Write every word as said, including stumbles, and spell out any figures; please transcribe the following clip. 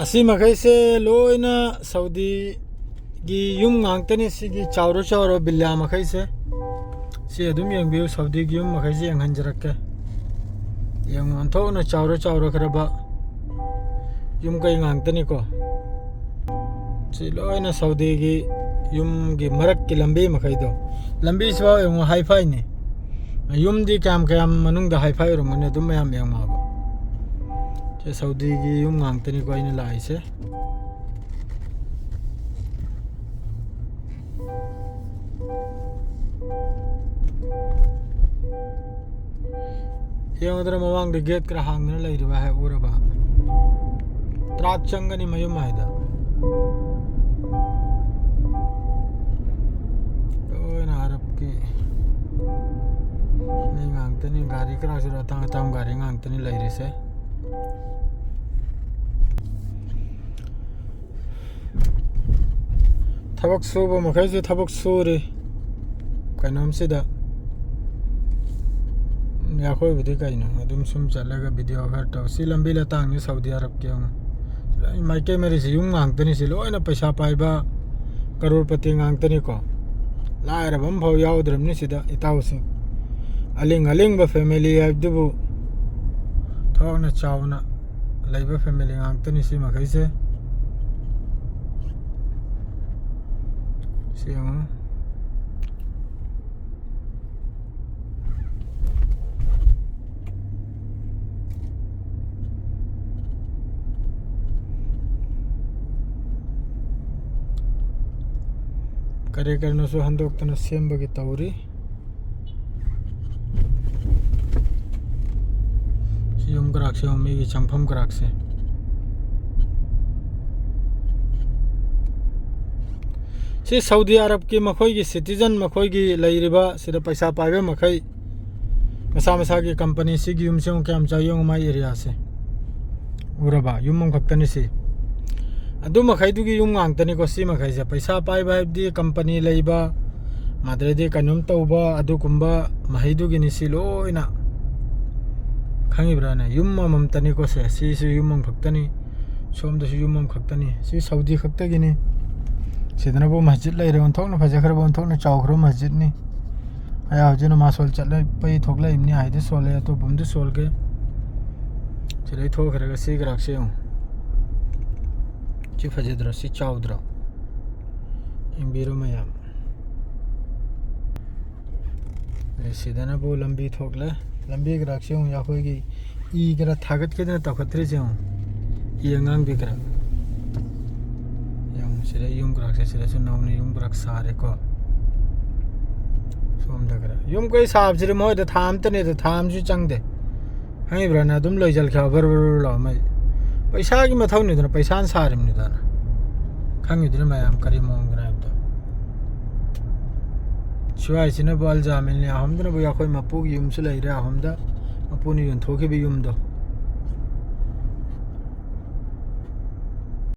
ꯑꯁꯤ ꯃꯈꯩꯁꯦ ꯂꯣꯏꯅ ꯁꯥꯎꯗꯤꯒꯤ ꯌꯨꯝ ꯉꯥꯛꯇꯅꯤ꯫ ꯁꯤꯒꯤ ꯆꯥꯎꯔ ꯆꯥꯎꯔ ꯕꯤꯜꯂꯥ ꯃꯈꯩꯁꯦ, ꯁꯤ ꯑꯗꯨꯝ ꯌꯦꯡꯕꯤꯌꯨ꯫ ꯁꯥꯎꯗꯤꯒꯤ ꯌꯨꯝ ꯃꯈꯩꯁꯦ ꯌꯦꯡꯍꯟꯖꯔꯛꯀꯦ꯫ ꯌꯦꯡꯉꯨ, ꯑꯣꯟꯊꯣꯛꯅ ꯆꯥꯎꯔ ꯆꯥꯎꯔꯈ꯭ꯔꯕ ꯌꯨꯝ ꯀꯩ ꯉꯥꯛꯇꯅꯤꯀꯣ꯫ ꯁꯤ ꯂꯣꯏꯅ ꯁꯥꯎꯗꯤꯒꯤ ꯌꯨꯝꯒꯤ ꯃꯔꯛꯀꯤ ꯂꯝꯕꯤ ꯃꯈꯩꯗꯣ꯫ ꯂꯝꯕꯤꯁꯤꯐꯥꯎ ꯌꯦꯡꯉꯨ, ꯍꯥꯏꯐꯥꯏꯅꯤ꯫ ꯌꯨꯝꯗꯤ ꯀꯌꯥꯝ ꯀꯌꯥꯝ ꯃꯅꯨꯡꯗ ꯍꯥꯏꯐꯥꯏ ꯑꯣꯏꯔꯝꯒꯅꯤ, ꯑꯗꯨꯝ ꯃꯌꯥꯝ ꯌꯦꯡꯉꯣꯕ꯫ ꯁꯦ ꯁꯥꯎꯗꯤꯒꯤ ꯌꯨꯝ ꯉꯥꯛꯇꯅꯤꯀꯣ ꯑꯩꯅ ꯂꯥꯛꯏꯁꯦ꯫ ꯌꯦꯡꯉꯨꯗꯅ, ꯃꯃꯥꯡꯗ ꯒꯦꯠ ꯈꯔ ꯍꯥꯡꯗꯅ ꯂꯩꯔꯤꯕ ꯍꯦꯛ ꯎꯔꯕ꯫ ꯇ꯭ꯔꯥꯛ ꯆꯪꯒꯅꯤ ꯃꯌꯨꯝ ꯍꯥꯏꯗ꯫ ꯂꯣꯏꯅ ꯑꯔꯕꯀꯤ ꯃꯤ ꯉꯥꯛꯇꯅꯤ꯫ ꯒꯥꯔꯤ ꯈꯔꯁꯨ ꯑꯇꯥꯡ ꯑꯇꯥꯡꯕ ꯒꯥꯔꯤ ꯉꯥꯛꯇꯅꯤ ꯂꯩꯔꯤꯁꯦ꯫ ꯊꯕꯛ ꯁꯨꯕ ꯃꯈꯩꯁꯨ ꯊꯕꯛ ꯁꯨꯔꯤ꯫ ꯀꯩꯅꯣꯝꯁꯤꯗ ꯑꯩꯈꯣꯏꯕꯨꯗꯤ ꯀꯩꯅꯣ, ꯑꯗꯨꯝ ꯁꯨꯝ ꯆꯠꯂꯒ ꯚꯤꯗꯤꯑꯣ ꯈꯔ ꯇꯧ꯫ ꯁꯤ ꯂꯝꯕꯤ ꯂꯇꯥꯡꯅꯤ ꯁꯥꯎꯗꯤ ꯑꯔꯕꯀꯤ ꯌꯦꯡꯉꯨ꯫ ꯃꯥꯏꯀꯩ ꯃꯔꯤꯁꯤ ꯌꯨꯝ ꯉꯥꯛꯇꯅꯤ꯫ ꯁꯤ ꯂꯣꯏꯅ ꯄꯩꯁꯥ ꯄꯥꯏꯕ, ꯀꯔꯣꯔꯄꯇꯤ ꯉꯥꯛꯇꯅꯤꯀꯣ꯫ ꯂꯥꯏꯔꯕ ꯑꯃꯐꯥꯎ ꯌꯥꯎꯗ꯭ꯔꯕꯅꯤ ꯁꯤꯗ, ꯏꯇꯥꯎꯁꯤꯡ꯫ ꯑꯂꯤꯡ ꯑꯂꯤꯡꯕ ꯐꯦꯃꯤꯂꯤ ꯍꯥꯏꯕꯗꯨꯕꯨ ꯊꯕꯛꯅ ꯆꯥꯎꯅ ꯂꯩꯕ ꯐꯦꯃꯤꯂꯤ ꯉꯥꯛꯇꯅꯤ ꯁꯤ ꯃꯈꯩꯁꯦ꯫ ꯁꯤ ꯌꯦꯡꯉꯨ꯫ ꯀꯔꯤ ꯀꯔꯤꯅꯣꯁꯨ ꯍꯟꯗꯣꯛꯇꯅ ꯁꯦꯝꯕꯒꯤ ꯇꯧꯔꯤ꯫ ꯁꯤ ꯌꯨꯝ ꯀꯔꯥꯛꯁꯦ ꯌꯦꯡꯉꯨ, ꯃꯤꯒꯤ ꯆꯪꯐꯝ ꯀꯔꯥꯛꯁꯦ꯫ ꯁꯤ ꯁꯥꯎꯗꯤ ꯑꯔꯕꯀꯤ ꯃꯈꯣꯏꯒꯤ ꯁꯤꯇꯤꯖꯟ, ꯃꯈꯣꯏꯒꯤ ꯂꯩꯔꯤꯕ ꯁꯤꯗ ꯄꯩꯁꯥ ꯄꯥꯏꯕ ꯃꯈꯩ, ꯃꯁꯥ ꯃꯁꯥꯒꯤ ꯀꯝꯄꯅꯤ꯫ ꯁꯤꯒꯤ ꯌꯨꯝꯁꯦ ꯑꯃꯨꯛ ꯀꯌꯥꯝ ꯆꯥꯎ ꯌꯦꯡꯉꯨ, ꯃꯥꯏ ꯑꯦꯔꯤꯌꯥꯁꯦ꯫ ꯎꯔꯕ? ꯌꯨꯝ ꯑꯃꯈꯛꯇꯅꯤ ꯁꯤ꯫ ꯑꯗꯨ ꯃꯈꯩꯗꯨꯒꯤ ꯌꯨꯝ ꯉꯥꯛꯇꯅꯤꯀꯣ ꯁꯤ ꯃꯈꯩꯁꯦ꯫ ꯄꯩꯁꯥ ꯄꯥꯏꯕ ꯍꯥꯏꯕꯗꯤ ꯀꯝꯄꯅꯤ ꯂꯩꯕ, ꯃꯗꯨꯗꯩꯗꯤ ꯀꯩꯅꯣꯝ ꯇꯧꯕ, ꯑꯗꯨꯒꯨꯝꯕ ꯃꯍꯩꯗꯨꯒꯤꯅꯤ ꯁꯤ ꯂꯣꯏꯅ꯫ ꯈꯪꯉꯤꯕ꯭ꯔꯥꯅꯦ? ꯌꯨꯝ ꯑꯃꯃꯝꯇꯅꯤꯀꯣ ꯁꯦ꯫ ꯁꯤꯁꯨ ꯌꯨꯝ ꯑꯃꯈꯛꯇꯅꯤ, ꯁꯣꯝꯗꯁꯨ ꯌꯨꯝ ꯑꯃꯈꯛꯇꯅꯤ꯫ ꯁꯤ ꯁꯥꯎꯗꯤ ꯈꯛꯇꯒꯤꯅꯤ꯫ ꯁꯤꯗꯅꯕꯨ ꯃꯁꯖꯤꯗ ꯂꯩꯔꯦ, ꯑꯣꯟꯊꯣꯛꯅ ꯐꯖꯈ꯭ꯔꯕ, ꯑꯣꯟꯊꯣꯛꯅ ꯆꯥꯎꯈ꯭ꯔꯕ ꯃꯁꯖꯤꯗꯅꯤ꯫ ꯑꯩ ꯍꯧꯖꯤꯛ ꯅꯃꯥꯖ ꯁꯣꯜ ꯆꯠꯂꯛꯄꯩ ꯊꯣꯛꯂꯛꯏꯕꯅꯤ꯫ ꯍꯥꯏꯗꯤ ꯁꯣꯜꯂꯦ, ꯑꯇꯣꯞꯄ ꯑꯝꯗ ꯁꯣꯜꯒꯦ꯫ ꯁꯤꯗꯩ ꯊꯣꯛꯈ꯭ꯔꯒ ꯁꯤ ꯒ꯭ꯔꯥꯛꯁꯦ ꯌꯦꯡꯉꯨ꯫ ꯁꯤ ꯐꯖꯗ꯭ꯔꯣ? ꯁꯤ ꯆꯥꯎꯗ꯭ꯔꯣ? ꯌꯦꯡꯕꯤꯔꯣ ꯃꯌꯥꯝ꯫ ꯑꯦ, ꯁꯤꯗꯅꯕꯨ ꯂꯝꯕꯤ ꯊꯣꯛꯂꯦ꯫ ꯂꯝꯕꯤ ꯒ꯭ꯔꯥꯛꯁꯦ ꯌꯦꯡꯉꯨ, ꯑꯩꯈꯣꯏꯒꯤ ꯏ ꯈꯔ ꯊꯥꯒꯠꯈꯤꯗꯅ ꯇꯧꯈꯠꯇ꯭ꯔꯤꯁꯦ ꯌꯦꯡꯉꯨ꯫ ꯏ ꯑꯉꯥꯡꯕꯤ ꯈꯔ꯫ ꯌꯦꯡꯉꯨ, ꯁꯤꯗ ꯌꯨꯝ ꯒ꯭ꯔꯥꯛꯁꯦ, ꯁꯤꯗꯁꯨ ꯅꯧꯅ ꯌꯨꯝ ꯒ꯭ꯔꯥꯛ ꯁꯥꯔꯦꯀꯣ꯫ ꯁꯣꯝꯗ ꯈꯔ꯫ ꯌꯨꯝ ꯀꯩ ꯁꯥꯕꯁꯤꯗꯤ ꯃꯣꯏꯗ ꯊꯥ ꯑꯃꯇꯅꯦꯗ, ꯊꯥ ꯑꯃꯁꯨ ꯆꯪꯗꯦ꯫ ꯈꯪꯉꯤꯕ꯭ꯔꯥꯅ? ꯑꯗꯨꯝ ꯂꯣꯏꯁꯤꯜꯈꯤꯕ ꯕꯔ ꯕꯔ ꯕꯔ ꯂꯥꯎ ꯃꯩ꯫ ꯄꯩꯁꯥꯒꯤ ꯃꯊꯧꯅꯤꯗꯅ, ꯄꯩꯁꯥꯅ ꯁꯥꯔꯤꯕꯅꯤꯗꯅ꯫ ꯈꯪꯉꯤꯗꯨꯅ ꯃꯌꯥꯝ ꯀꯔꯤ ꯃꯑꯣꯡꯗꯅꯣ ꯍꯥꯏꯕꯗꯣ꯫ ꯁ꯭ꯋꯥꯏꯁꯤꯅꯕꯨ ꯑꯜ ꯖꯥꯃꯤꯜꯅꯤ, ꯑꯍꯨꯝꯗꯨꯅꯕꯨ ꯑꯩꯈꯣꯏ ꯃꯄꯨꯒꯤ ꯌꯨꯝꯁꯨ ꯂꯩꯔꯦ, ꯑꯍꯨꯝꯗ ꯃꯄꯨꯅ ꯌꯣꯟꯊꯣꯛꯈꯤꯕ ꯌꯨꯝꯗꯣ꯫